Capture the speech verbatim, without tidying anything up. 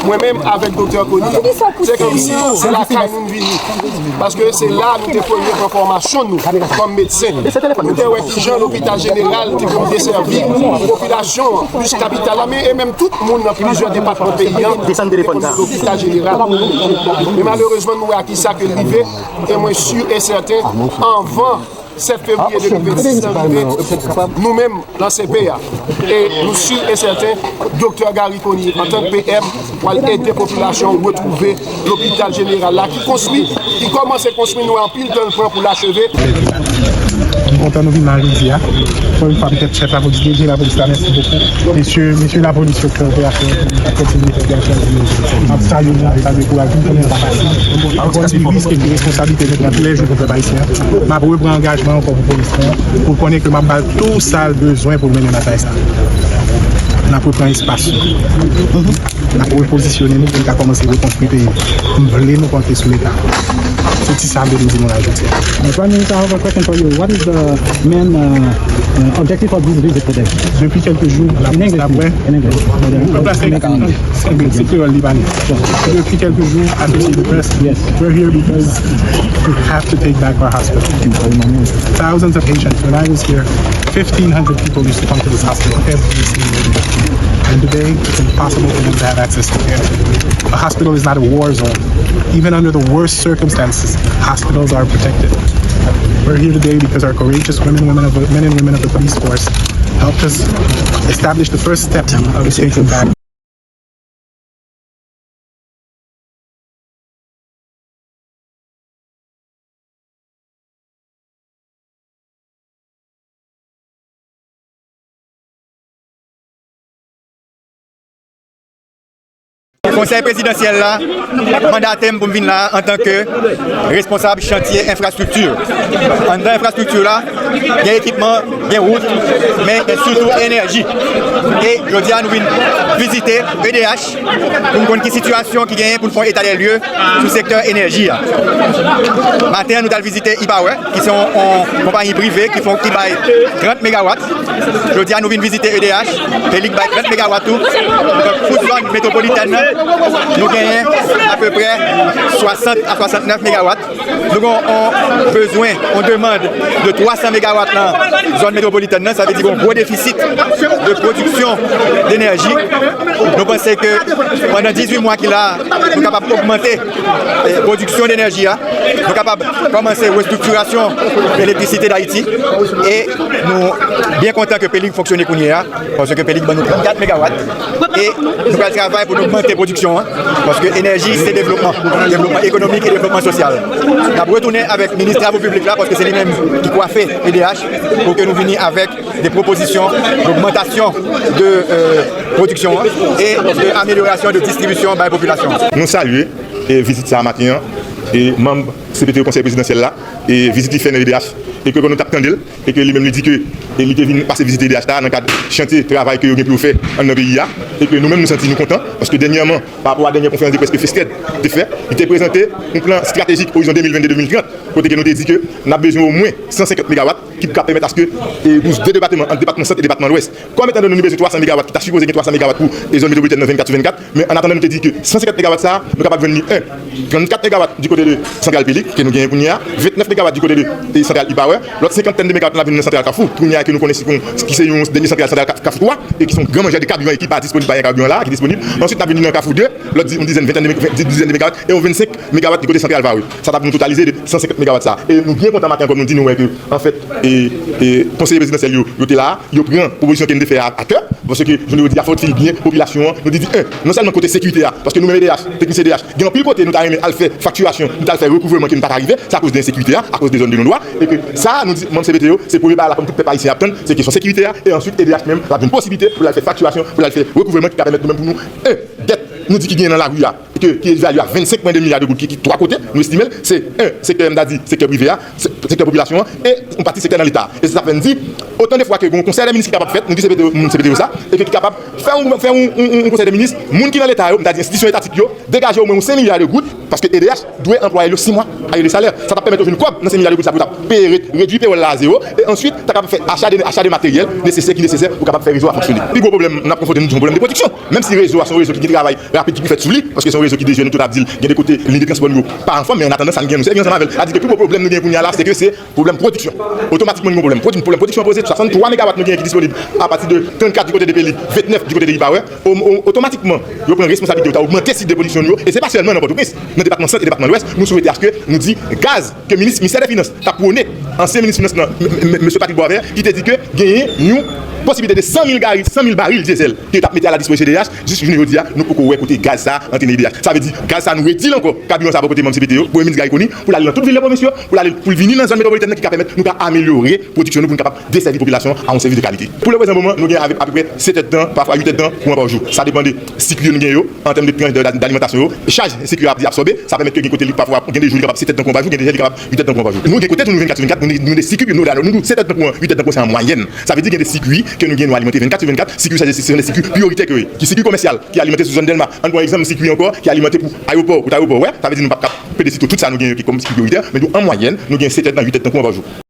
Mwen menm avèk Doktè Conille, se kòmsi se lakay nou n vini. Paske se la nou te premye pran fòmasyon nou kòm medsen. Nou te wè kijan lopital jeneral te konn desèvi popilasyon an, plis kapital la, men e menm tout moun nan plizyè depatman peyi an, te konn lopital jeneral. Men malerezman, nou wè a kisa ke l rive, e mwen si e sèten, anvan sèt fevriye de mil vennsis nan rive, nou menm nan C P A, e nou si e sèten, Doktè Garry Conille, antank P M, pral ede popilasyon an retwouve lopital jeneral la ki konstwi, ki kòmanse konstwi, nou wè anpil tan l pran pou l acheve. M kontan nou vin la jodi a. Ankò yon fwa, petèt chèf lapolis, D G lapolis la, mèsi bokou. Mesye, mesye lapolis yo fè operasyon, ap kontinye fè operasyon. M ap salye nou, m ap salye kouraj nou, konnen l pa fasil. Ankò yon risk epi responsablite nou pran tou lè jou pou pèp ayisyen an. M ap repran angajman ankò pou polis mwen, pou l konnen ke m ap ba l tou sa l bezwen pou l mennen batay sa. N ap repran espas yo. N ap repozisyone nou pou n ka kòmanse rekonstwi peyi. M vle nou konte sou Leta. Se ti sa m te vin di nou la jodi a. Uh, Prime Minister, I have a question for you. What is the main uh, uh, objective of this visit today? Depi kèlke jou, la près la près. In English. Anglè, se kreyòl li pale. Depi kèlke jou, Associated Press, we're here because we have to take back our hospital. Thousands of patients. When I was here, fifteen hundred people used to come to this hospital every single day. And today, it's impossible for them to have access to care. A hospital is not a war zone. Even under the worst circumstances, hospitals are protected. We're here today because our courageous women, women of, men and women of the police force helped us establish the first step of taking back. Konsèy prezidansyèl la mandate m pou m vin la antanke responsab chantye enfrastrikti. Anndan enfrastrikti la, gen ekipman, gen wout, men gen sitou enèji. E jodi a, nou vin vizite E D H pou n konn ki sitiyasyon ki genyen pou n fè yon eta dè lye sou sektè enèji a. Maten an, nou t al vizite E-Power, ki se yon, yon konpayi prive ki fè, ki bay trant megawat. Jodi a, nou vin vizite E D H, Pelig bay trant megawat tou. Donk, pou zòn metwopolitèn nan, nou genyen apeprè swasant a swasantnèf megawat. Nou gen yon bezwen, yon demann de twa san megawat nan zòn metwopolitèn nan, sa vle di gen yon gwo defisit de pwodiksyon denèji. Nou panse ke pandan dizuit mwa ki la, nou kapab ogmante, eh, pwodiksyon denèji a. Nou kapab kòmanse restriktirasyon Elektrisite Dayiti e nou byen kontan ke Pelig fonksyone kounye a, paske Pelig ban nou trannkat megawat e nou pral travay pou nou ogmante pwodiksyon an, paske enèji se devlopman, devlopman ekonomik e devlopman sosyal. N ap retounen avèk minis travo piblik la, paske se li menm ki kwafe E D H, pou ke nou vini avèk de pwopozisyon d'ogmantasyon de, euh, pwodiksyon an e de amelyorasyon de distribisyon bay popilasyon an. Nou salye, e, vizit sa a maten an, e manm C P T yo Konsèy Prezidansyèl la, e vizit li fè nan E D H, e ke nou t ap tande l, e ke li menm li di ke, e li te vin pase vizite E D H la nan kad chantye travay ke yo gen pou yo fè anndan peyi a, e ke nou menm nou santi nou kontan, paske dènyèman, pa rapò a dènyè konferans de près ke Festèd te fè, li te prezante yon plan estratejik Orizon de mil vennde de mil trant, kote ke nou te di ke n ap bezwen omwen san senkant megawat ki ka pèmèt aske, e, pou de depatman, ant depatman Sant e depatman Lwès. Kòm etan done nou bezwen twa san megawat, ki ta sipoze gen twa san megawat pou, e, zòn metwopolitèn nan vennkat sou vennkat, men an atandan nou te di ke san senkant megawat sa a, nou kapab jwenn li, en, trannkat megawat di kote de santral Pelig ke nou genyen kounye a, vennèf megawat di kote de, e, santral E-Power, lòt senkantèn de megawat n ap jwenn nan santral Kafou, kounye a ke nou konnen se kon, ki se yon dènye santral Kaf-, Kafou twa, e ki se yon gran manjè de kabiran e ki pa disponib, pa gen kabiran la, ki disponib. Answit, n ap vin li nan Kafou de, lòt di, yon dizèn, ventèn de meg-, ven-, dizèn de megawat, e yon vennsenk megawat di kote santral Vare. Sa t ap vin nou totalize de san senkant megawat sa a. E nou byen kontan maten an kòm nou di nou wè ke, anfèt, e, e konseye prezidansyèl yo, yo te la, yo pran pwopozisyon ke n te fè a, a kè, paske, jan nou di a, fò n fin byen popilasyon an, nou te di, en, non sèlman kote sekirite a, paske nou menm E D H, teknisyen E D H, gen anpil kote nou ta renmen al fè faktirasyon, nou t al fè rekouvreman ke nou pa ka rive, se akoz de ensekirite a, akoz de zòn de non dwa, e ke sa, nou di, manm C P T yo, se premye bagay la kòm tout pèp ayisyen ap tann, se kesyon sekirite a, e answit E D H menm, l ap jwenn posiblite pou l al fè faktirasyon, pou l al fè rekouvreman ki ka pèmèt nou menm pou nou, en, dèt nou di ki genyen nan lari a, e ke, ki evalye a vennsenk pwen de milya de goud ki, ki twa kote, nou estime l, se, en, sektè, m ta di, sektè prive a, se, sektè popilasyon an e yon pati sektè nan Leta. E se sa fè n di, otan de fwa ke gen yon konsèy dè minis ki kapab fèt, nou di se CPT, moun CPT yo sa, e ke ki kapab fè yon, fè yon, yon, yon konsèy dè minis, moun ki nan Leta yo, m ta di enstitisyon etatik yo, degaje omwen yon senk milya de goud, paske E D H dwe anplwaye yo sis mwa a yo de salè. Sa t ap pèmèt yo jwenn kòb nan senk milya de goud sa pou t ap peye, redui pewòl la a zewo, e answit, ta kapab fè acha de, acha de materyèl nesesè ki nesesè pou kapab fè rezo a fonksyone. Pi gwo pwoblèm n ap konfwonte nou, se yon pwoblèm de pwodiksyon. Menm si rezo a se yon rezo ki gen travay rapid ki pou fèt sou li, paske se yon rezo ki dejeni, tout ap di l gen de kote liy de transpò nou yo pa anfòm, men an atandan, sa n gen, nou sèvi ansanm avè l. Sa di ke pi gwo pwoblèm nou gen kounye a la, se ke se pwoblèm pwodiksyon. Otomatikman, nou gen yon pwoblèm pwodi-, pwoblèm pwodiksyon poze, swasanntwa megawat nou gen ki disponib apati de trannkat di kote de Peli, vennèf di kote de Ripawen. O-, o-, otomatikman, yo pran responsabilite yo, ta ogmante sit de pwodiksyon nou yo, e se pa sèlman nan Pòtoprens, nan depatman Sant e depatman Lwès, nou swete aske nou di gaz ke minis, ministè de Finans, t ap pwone, ansyen minis finans lan, m-, m-, m-, mesye Patrick Boisvert, ki te di ke genyen yon posiblite de san mil gari-, san mil baril dyezèl ke yo t ap mete a la dispozisyon E D H, jis jounen jodi a, nou poko wè kote gaz sa a antre nan E D H. Sa vle di, gaz sa a, nou redi l ankò, kabiran sa a poko te manm CPT yo, Premye Minis Gary Conille, pou l ale nan tout vil de pwovens yo, pou l ale, pou l vini nan zòn metwopolitèn nan ki ka pèmèt nou ka amelyore pwodiksyon nou pou nou kapab desèvi popilasyon a yon sèvis de kalite. Pou le prezan moman, nou gen avèk apeprè sèt èdtan, pafwa uit èdtan kouran pa jou. Sa depann de sikui nou gen yo, an tèm de tranch de, dalimantasyon yo, chaj sikui a ap absòbe, sa pèmèt ke gen kote li pafwa, gen de jou li kapab sèt èdtan kouran pa jou, gen de jou li kapab uit èdtan kouran pa jou. Nou gen kote tou nou vennkat sou vennkat, nou, nou de sikui, nou, nou, nou sèt èdtan kouran, uit èdtan kouran, se an mwayèn. Sa vle di gen de sikui ke nou gen nou alimante vennkat sou vennkat, sikui sa se, se de sikui priyoritè ke yo ye, ki sikui komèsyal, ki alimante sou zòn Dèlma. Ann pran egzanp sikui ankò, ki alimante pou ayewopò, wout ayewopò, wè, sa vle di nou p ap ka pede sou tout sa nou gen yo ki kòm sikui priyoritè, men nou an mwayèn, nou gen sèt èdtan, uit èdtan kouran pa jou.